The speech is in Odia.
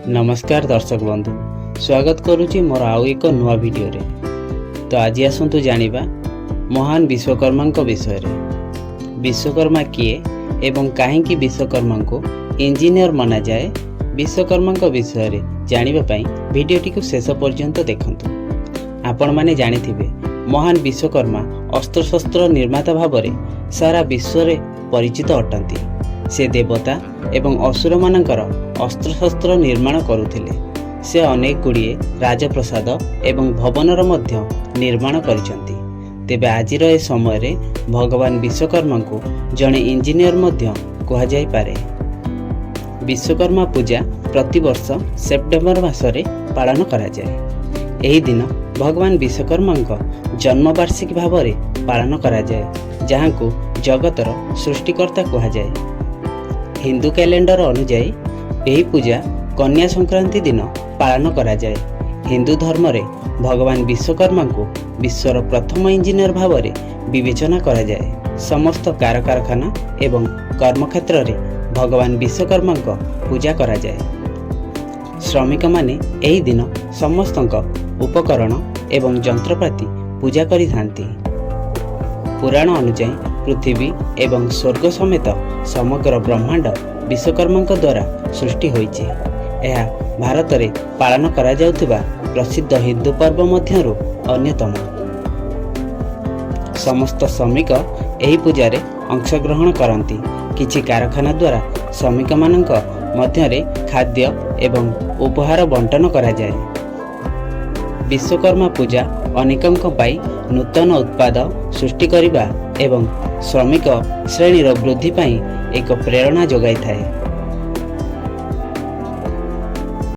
ନମସ୍କାର ଦର୍ଶକ ବନ୍ଧୁ, ସ୍ୱାଗତ କରୁଛି ମୋର ଆଉ ଏକ ନୂଆ ଭିଡ଼ିଓରେ। ତ ଆଜି ଆସନ୍ତୁ ଜାଣିବା ମହାନ ବିଶ୍ୱକର୍ମାଙ୍କ ବିଷୟରେ। ବିଶ୍ୱକର୍ମା କିଏ ଏବଂ କାହିଁକି ବିଶ୍ୱକର୍ମାଙ୍କୁ ଇଞ୍ଜିନିୟର ମନାଯାଏ? ବିଶ୍ୱକର୍ମାଙ୍କ ବିଷୟରେ ଜାଣିବା ପାଇଁ ଭିଡ଼ିଓଟିକୁ ଶେଷ ପର୍ଯ୍ୟନ୍ତ ଦେଖନ୍ତୁ। ଆପଣମାନେ ଜାଣିଥିବେ, ମହାନ ବିଶ୍ୱକର୍ମା ଅସ୍ତ୍ରଶସ୍ତ୍ର ନିର୍ମାତା ଭାବରେ ସାରା ବିଶ୍ୱରେ ପରିଚିତ ଅଟନ୍ତି। ସେ ଦେବତା ଏବଂ ଅସୁରମାନଙ୍କର ଅସ୍ତ୍ରଶସ୍ତ୍ର ନିର୍ମାଣ କରୁଥିଲେ। ସେ ଅନେକ ଗୁଡ଼ିଏ ରାଜପ୍ରସାଦ ଏବଂ ଭବନର ମଧ୍ୟ ନିର୍ମାଣ କରିଛନ୍ତି। ତେବେ ଆଜିର ଏ ସମୟରେ ଭଗବାନ ବିଶ୍ୱକର୍ମାଙ୍କୁ ଜଣେ ଇଞ୍ଜିନିୟର ମଧ୍ୟ କୁହାଯାଇପାରେ। ବିଶ୍ୱକର୍ମା ପୂଜା ପ୍ରତିବର୍ଷ ସେପ୍ଟେମ୍ବର ମାସରେ ପାଳନ କରାଯାଏ। ଏହି ଦିନ ଭଗବାନ ବିଶ୍ୱକର୍ମାଙ୍କ ଜନ୍ମବାର୍ଷିକୀ ଭାବରେ ପାଳନ କରାଯାଏ, ଯାହାଙ୍କୁ ଜଗତର ସୃଷ୍ଟିକର୍ତ୍ତା କୁହାଯାଏ। ହିନ୍ଦୁ କ୍ୟାଲେଣ୍ଡର ଅନୁଯାୟୀ ଏହି ପୂଜା କନ୍ୟା ସଂକ୍ରାନ୍ତି ଦିନ ପାଳନ କରାଯାଏ। ହିନ୍ଦୁ ଧର୍ମରେ ଭଗବାନ ବିଶ୍ୱକର୍ମାଙ୍କୁ ବିଶ୍ୱର ପ୍ରଥମ ଇଞ୍ଜିନିୟର ଭାବରେ ବିବେଚନା କରାଯାଏ। ସମସ୍ତ କାରଖାନା ଏବଂ କର୍ମକ୍ଷେତ୍ରରେ ଭଗବାନ ବିଶ୍ୱକର୍ମାଙ୍କ ପୂଜା କରାଯାଏ। ଶ୍ରମିକମାନେ ଏହି ଦିନ ସମସ୍ତଙ୍କ ଉପକରଣ ଏବଂ ଯନ୍ତ୍ରପାତି ପୂଜା କରିଥାନ୍ତି। ପୁରାଣ ଅନୁଯାୟୀ ପୃଥିବୀ ଏବଂ ସ୍ୱର୍ଗ ସମେତ ସମଗ୍ର ବ୍ରହ୍ମାଣ୍ଡ ବିଶ୍ୱକର୍ମାଙ୍କ ଦ୍ୱାରା ସୃଷ୍ଟି ହୋଇଛି। ଏହା ଭାରତରେ ପାଳନ କରାଯାଉଥିବା ପ୍ରସିଦ୍ଧ ହିନ୍ଦୁ ପର୍ବ ମଧ୍ୟରୁ ଅନ୍ୟତମ। ସମସ୍ତ ଶ୍ରମିକ ଏହି ପୂଜାରେ ଅଂଶଗ୍ରହଣ କରନ୍ତି। କିଛି କାରଖାନା ଦ୍ୱାରା ଶ୍ରମିକମାନଙ୍କ ମଧ୍ୟରେ ଖାଦ୍ୟ ଏବଂ ଉପହାର ବଣ୍ଟନ କରାଯାଏ। ବିଶ୍ୱକର୍ମା ପୂଜା ଅନେକଙ୍କ ପାଇଁ ନୂତନ ଉତ୍ପାଦ ସୃଷ୍ଟି କରିବା ଏବଂ ଶ୍ରମିକ ଶ୍ରେଣୀର ବୃଦ୍ଧି ପାଇଁ ଏକ ପ୍ରେରଣା ଯୋଗାଇଥାଏ।